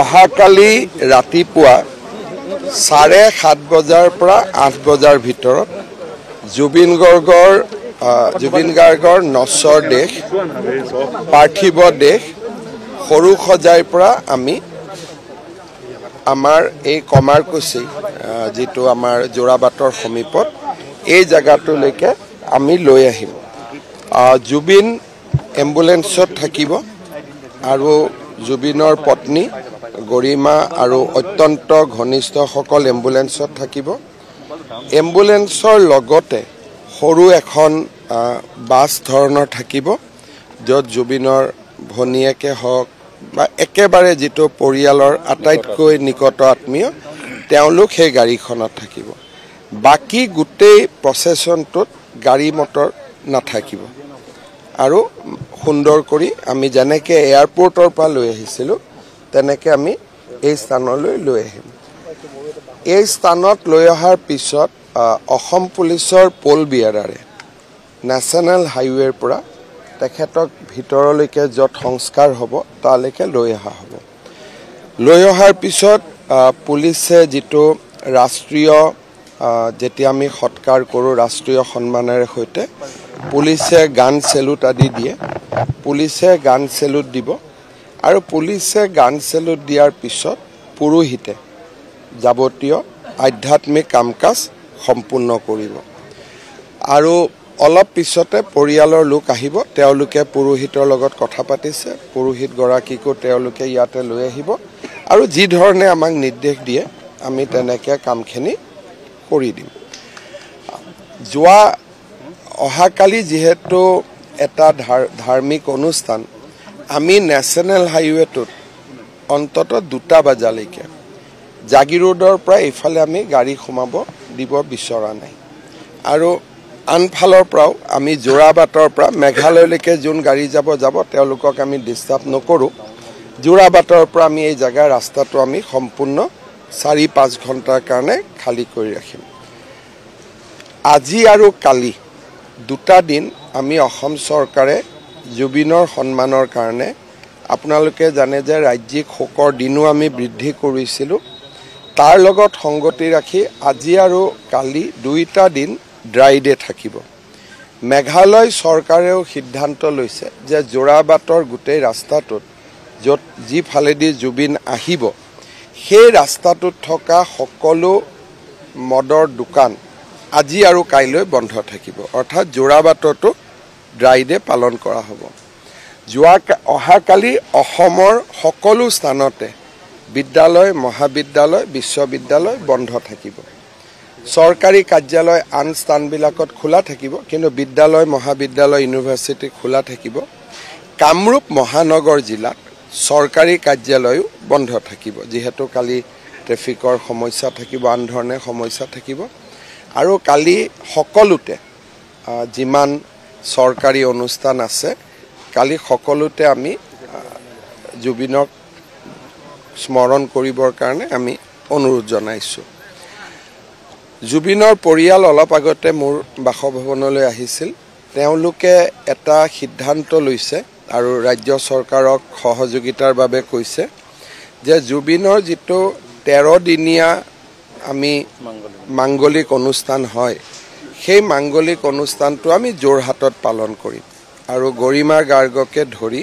অহাকালি ৰাতিপুৱা 7:30 বজাৰ পৰা 8 বজাৰ ভিতৰত জুবিন গাৰ্গৰ নশ্বৰ দেশ, পাৰ্থিৱ দেশ সৰু সজাইৰ পৰা আমি আমাৰ এই কমাৰকুচি যিটো আমাৰ যোৰাবাটৰ সমীপত এই জেগাটোলৈকে আমি লৈ আহিম। জুবিন এম্বুলেন্সত থাকিব আৰু জুবিনৰ পত্নী গৰিমা আৰু অত্যন্ত ঘনিষ্ঠসকল এম্বুলেন্সত থাকিব। এম্বুলেন্সৰ লগতে সৰু এখন বাছ ধৰণৰ থাকিব, য'ত জুবিনৰ ভনীয়েকে হওক বা একেবাৰে যিটো পৰিয়ালৰ আটাইতকৈ নিকট আত্মীয় তেওঁলোক সেই গাড়ীখনত থাকিব। বাকী গোটেই প্ৰচেছনটোত গাড়ী মটৰ নাথাকিব। আৰু সুন্দৰ কৰি আমি যেনেকৈ এয়াৰপৰ্টৰ পৰা লৈ আহিছিলোঁ তেনেকৈ আমি এই স্থানলৈ লৈ আহিম। এই স্থানত লৈ অহাৰ পিছত অসম পুলিচৰ পল বিয়াৰাৰে নেশ্যনেল হাইৱেৰ পৰা তেখেতক ভিতৰলৈকে য'ত সংস্কাৰ হ'ব তালৈকে লৈ অহা হ'ব। লৈ অহাৰ পিছত পুলিচে যিটো ৰাষ্ট্ৰীয় যেতিয়া আমি সৎকাৰ কৰোঁ ৰাষ্ট্ৰীয় সন্মানেৰে সৈতে পুলিচে গান চেলুট আদি দিয়ে, পুলিচে গান চেলুট দিব আৰু পুলিচে গান চেলুট দিয়াৰ পিছত পুৰোহিতে যাৱতীয় আধ্যাত্মিক কাম কাজ সম্পূৰ্ণ কৰিব। আৰু অলপ পিছতে পৰিয়ালৰ লোক আহিব, তেওঁলোকে পুৰোহিতৰ লগত কথা পাতিছে, পুৰোহিতগৰাকীকো তেওঁলোকে ইয়াতে লৈ আহিব আৰু যি ধৰণে আমাক নিৰ্দেশ দিয়ে আমি তেনেকৈ কামখিনি কৰি দিম। যোৱা অহাকালি যিহেতু এটা ধাৰ্মিক অনুষ্ঠান, আমি নেশ্যনেল হাইৱেটোত অন্ততঃ 2 বজালৈকে জাগিৰোডৰ পৰা এইফালে আমি গাড়ী সোমাব দিব বিচৰা নাই। আৰু আনফালৰ পৰাও আমি যোৰাবাটৰ পৰা মেঘালয়লৈকে যোন গাড়ী যাব যাব, তেওঁলোকক আমি ডিষ্টাৰ্ব নকৰোঁ। যোৰাবাটৰ পৰা আমি এই জেগাৰ ৰাস্তাটো আমি সম্পূৰ্ণ 4-5 ঘণ্টাৰ কাৰণে খালী কৰি ৰাখিম। আজি আৰু কালি 2টা দিন আমি অসম চৰকাৰে জুবিনৰ সন্মানৰ কাৰণে, আপোনালোকে জানে যে ৰাজ্যিক শোকৰ দিনো আমি বৃদ্ধি কৰিছিলোঁ, তাৰ লগত সংগতি ৰাখি আজি আৰু কালি 2টা দিন ড্ৰাই ডে থাকিব। মেঘালয় চৰকাৰেও সিদ্ধান্ত লৈছে যে যোৰাবাটৰ গোটেই ৰাস্তাটোত য'ত যিফালেদি জুবিন আহিব সেই ৰাস্তাটোত থকা সকলো মদৰ দোকান আজি আৰু কাইলৈ বন্ধ থাকিব, অৰ্থাৎ যোৰাবাটতো ড্ৰাই ডে পালন কৰা হ'ব। অহাকালি অসমৰ সকলো স্থানতে বিদ্যালয়, মহাবিদ্যালয়, বিশ্ববিদ্যালয় বন্ধ থাকিব। চৰকাৰী কাৰ্যালয় আন স্থানবিলাকত খোলা থাকিব, কিন্তু বিদ্যালয়, মহাবিদ্যালয়, ইউনিভাৰ্চিটি খোলা থাকিব। কামৰূপ মহানগৰ জিলাত চৰকাৰী কাৰ্যালয়ো বন্ধ থাকিব, যিহেতু কালি ট্ৰেফিকৰ সমস্যা থাকিব, আন ধৰণে সমস্যা থাকিব। আৰু কালি সকলোতে যিমান চৰকাৰী অনুষ্ঠান আছে কালি সকলোতে আমি জুবিনক স্মৰণ কৰিবৰ কাৰণে আমি অনুৰোধ জনাইছোঁ। জুবিনৰ পৰিয়াল অলপ আগতে মোৰ বাসভৱনলৈ আহিছিল, তেওঁলোকে এটা সিদ্ধান্ত লৈছে আৰু ৰাজ্য চৰকাৰক সহযোগিতাৰ বাবে কৈছে যে জুবিনৰ যিটো 13 দিনীয়া আমি মাংগলিক অনুষ্ঠান হয়, সেই মাংগলিক অনুষ্ঠানটো আমি যোৰহাটত পালন কৰিম আৰু গৰিমা গাৰ্গকে ধৰি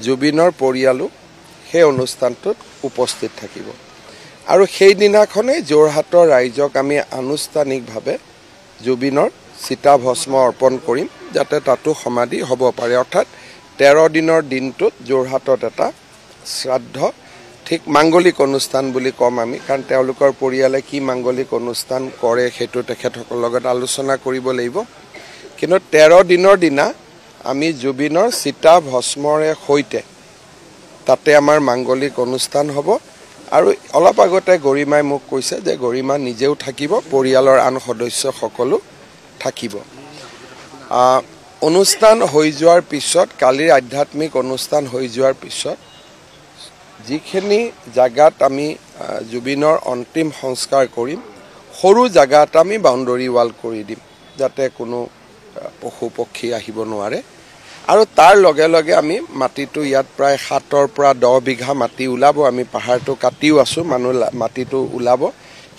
জুবিনৰ পৰিয়ালো সেই অনুষ্ঠানটোত উপস্থিত থাকিব। আৰু সেইদিনাখনেই যোৰহাটৰ ৰাইজক আমি আনুষ্ঠানিকভাৱে জুবিনৰ চিতাভস্ম অৰ্পণ কৰিম, যাতে তাতো সমাধি হ'ব পাৰে। অৰ্থাৎ 13 দিনৰ দিনটোত যোৰহাটত এটা শ্ৰাদ্ধ, ঠিক মাংগলিক অনুষ্ঠান বুলি ক'ম আমি, কাৰণ তেওঁলোকৰ পৰিয়ালে কি মাংগলিক অনুষ্ঠান কৰে সেইটো তেখেতসকলৰ লগত আলোচনা কৰিব লাগিব। কিন্তু 13 দিনৰ দিনা আমি জুবিনৰ চিতা ভস্মৰে সৈতে তাতে আমাৰ মাংগলিক অনুষ্ঠান হ'ব। আৰু অলপ আগতে গৰিমাই মোক কৈছে যে গৰিমা নিজেও থাকিব, পৰিয়ালৰ আন সদস্যসকলো থাকিব। অনুষ্ঠান হৈ যোৱাৰ পিছত, কালিৰ আধ্যাত্মিক অনুষ্ঠান হৈ যোৱাৰ পিছত যিখিনি জাগাত আমি জুবিনৰ অন্তিম সংস্কাৰ কৰিম, সৰু জাগাত আমি বাউণ্ডৰী ৱাল কৰি দিম, যাতে কোনো পশু পক্ষী আহিব নোৱাৰে। আৰু তাৰ লগে লগে আমি মাটিটো ইয়াত প্ৰায় 7ৰ পৰা 10 বিঘা মাটি ওলাব। আমি পাহাৰটো কাটিও আছোঁ, মানুহ মাটিটো ওলাব,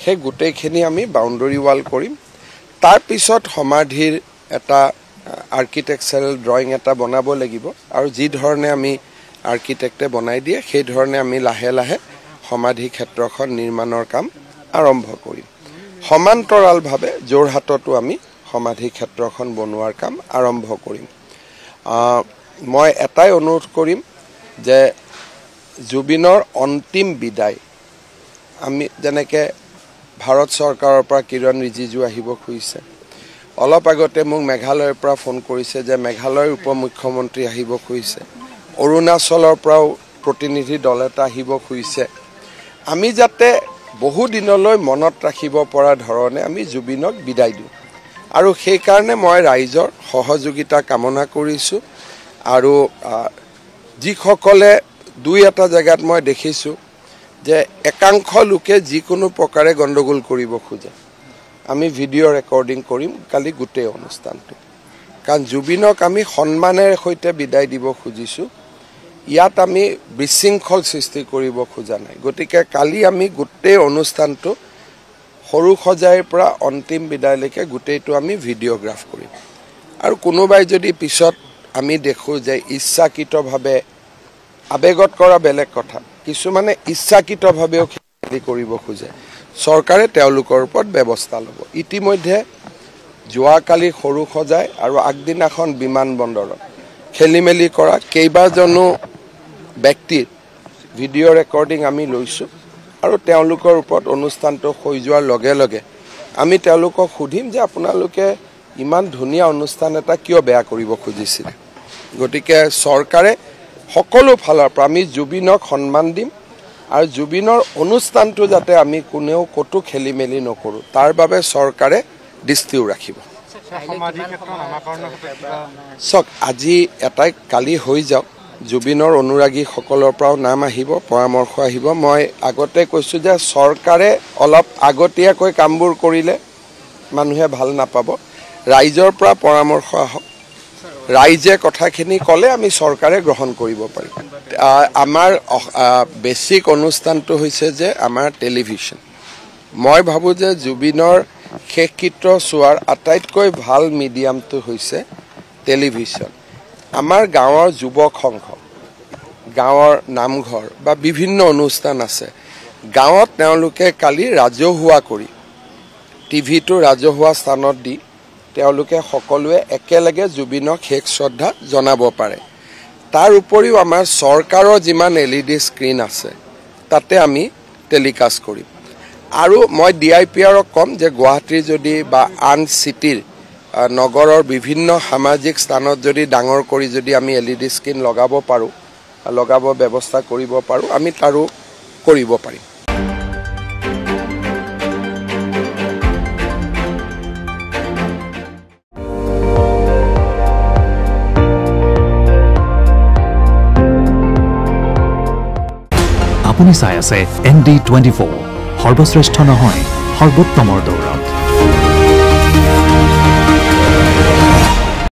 সেই গোটেইখিনি আমি বাউণ্ডৰী ৱাল কৰিম। তাৰপিছত সমাধিৰ এটা আৰ্কিটেকচাৰেল ড্ৰয়িং এটা বনাব লাগিব আৰু যি ধৰণে আমি আৰ্কিটেক্টে বনাই দিয়ে সেই ধৰণে আমি লাহে লাহে সমাধি ক্ষেত্ৰখন নিৰ্মাণৰ কাম আৰম্ভ কৰিম। সমান্তৰালভাৱে যোৰহাটতো আমি সমাধি ক্ষেত্ৰখন বনোৱাৰ কাম আৰম্ভ কৰিম। মই এটাই অনুৰোধ কৰিম যে জুবিনৰ অন্তিম বিদায় আমি যেনেকৈ ভাৰত চৰকাৰৰ পৰা কিৰণ ৰিজিজু আহিব খুজিছে, অলপ আগতে মোক মেঘালয়ৰ পৰা ফোন কৰিছে যে মেঘালয়ৰ উপ মুখ্যমন্ত্ৰী আহিব খুজিছে, অৰুণাচলৰ পৰাও প্ৰতিনিধি দল এটা আহিব খুজিছে। আমি যাতে বহুদিনলৈ মনত ৰাখিব পৰা ধৰণে আমি জুবিনক বিদায় দিওঁ আৰু সেইকাৰণে মই ৰাইজৰ সহযোগিতা কামনা কৰিছোঁ। আৰু যিসকলে দুই এটা জেগাত মই দেখিছোঁ যে একাংশ লোকে যিকোনো প্ৰকাৰে গণ্ডগোল কৰিব খোজে, আমি ভিডিঅ' ৰেকৰ্ডিং কৰিম কালি গোটেই অনুষ্ঠানটো। কাৰণ জুবিনক আমি সন্মানেৰে সৈতে বিদায় দিব খুজিছোঁ, ইয়াত আমি বিশৃংখল সৃষ্টি কৰিব খোজা নাই। গতিকে কালি আমি গোটেই অনুষ্ঠানটো সৰু সজাইৰ পৰা অন্তিম বিদায়লৈকে গোটেইটো আমি ভিডিঅ'গ্ৰাফ কৰিম। আৰু কোনোবাই যদি পিছত আমি দেখোঁ যে ইচ্ছাকৃতভাৱে আৱেগত কৰা বেলেগ কথা, কিছুমানে ইচ্ছাকৃতভাৱেও খেলি কৰিব খোজে, চৰকাৰে তেওঁলোকৰ ওপৰত ব্যৱস্থা ল'ব। ইতিমধ্যে যোৱাকালি সৰু সজাই আৰু আগদিনাখন বিমানবন্দৰত খেলি মেলি কৰা কেইবাজনো ব্যক্তিৰ ভিডিঅ' ৰেকৰ্ডিং আমি লৈছোঁ আৰু তেওঁলোকৰ ওপৰত অনুষ্ঠানটো হৈ যোৱাৰ লগে লগে আমি তেওঁলোকক সুধিম যে আপোনালোকে ইমান ধুনীয়া অনুষ্ঠান এটা কিয় বেয়া কৰিব খুজিছিলে। গতিকে চৰকাৰে সকলো ফালৰ পৰা আমি জুবিনক সন্মান দিম আৰু জুবিনৰ অনুষ্ঠানটো যাতে আমি কোনেও ক'তো খেলি মেলি নকৰোঁ তাৰ বাবে চৰকাৰে দৃষ্টিও ৰাখিব। চাওক, আজি এটাই কালি হৈ যাওক, জুবিনৰ অনুৰাগীসকলৰ পৰাও নাম আহিব, পৰামৰ্শ আহিব। মই আগতে কৈছোঁ যে চৰকাৰে অলপ আগতীয়াকৈ কামবোৰ কৰিলে মানুহে ভাল নাপাব। ৰাইজৰ পৰা পৰামৰ্শ আহক, ৰাইজে কথাখিনি ক'লে আমি চৰকাৰে গ্ৰহণ কৰিব পাৰিম। আমাৰ বেছিক অনুষ্ঠানটো হৈছে যে আমাৰ টেলিভিশ্যন। মই ভাবোঁ যে জুবিনৰ শেষকৃত্য চোৱাৰ আটাইতকৈ ভাল মিডিয়ামটো হৈছে টেলিভিশ্যন। আমাৰ গাঁৱৰ যুৱক সংঘ, গাঁৱৰ নামঘৰ বা বিভিন্ন অনুষ্ঠান আছে, গাঁৱত তেওঁলোকে কালি ৰাজহুৱা কৰি টিভিটো ৰাজহুৱা স্থানত দি তেওঁলোকে সকলোৱে একেলগে জুবিনক শেষ শ্ৰদ্ধা জনাব পাৰে। তাৰ উপৰিও আমাৰ চৰকাৰৰ যিমান LED screen আছে তাতে আমি টেলিকাষ্ট কৰিম। আৰু মই DIPRক ক'ম যে গুৱাহাটীৰ যদি বা আন চিটিৰ নগৰৰ বিভিন্ন সামাজিক স্থানত যদি ডাঙৰ কৰি যদি আমি LED screen লগাব পাৰোঁ, লগাব ব্যৱস্থা কৰিব পাৰোঁ, আমি তাৰো কৰিব পাৰিম। আপুনি চাই আছে ND24, সৰ্বশ্ৰেষ্ঠ নহয় সৰ্বোত্তমৰ দৌৰত।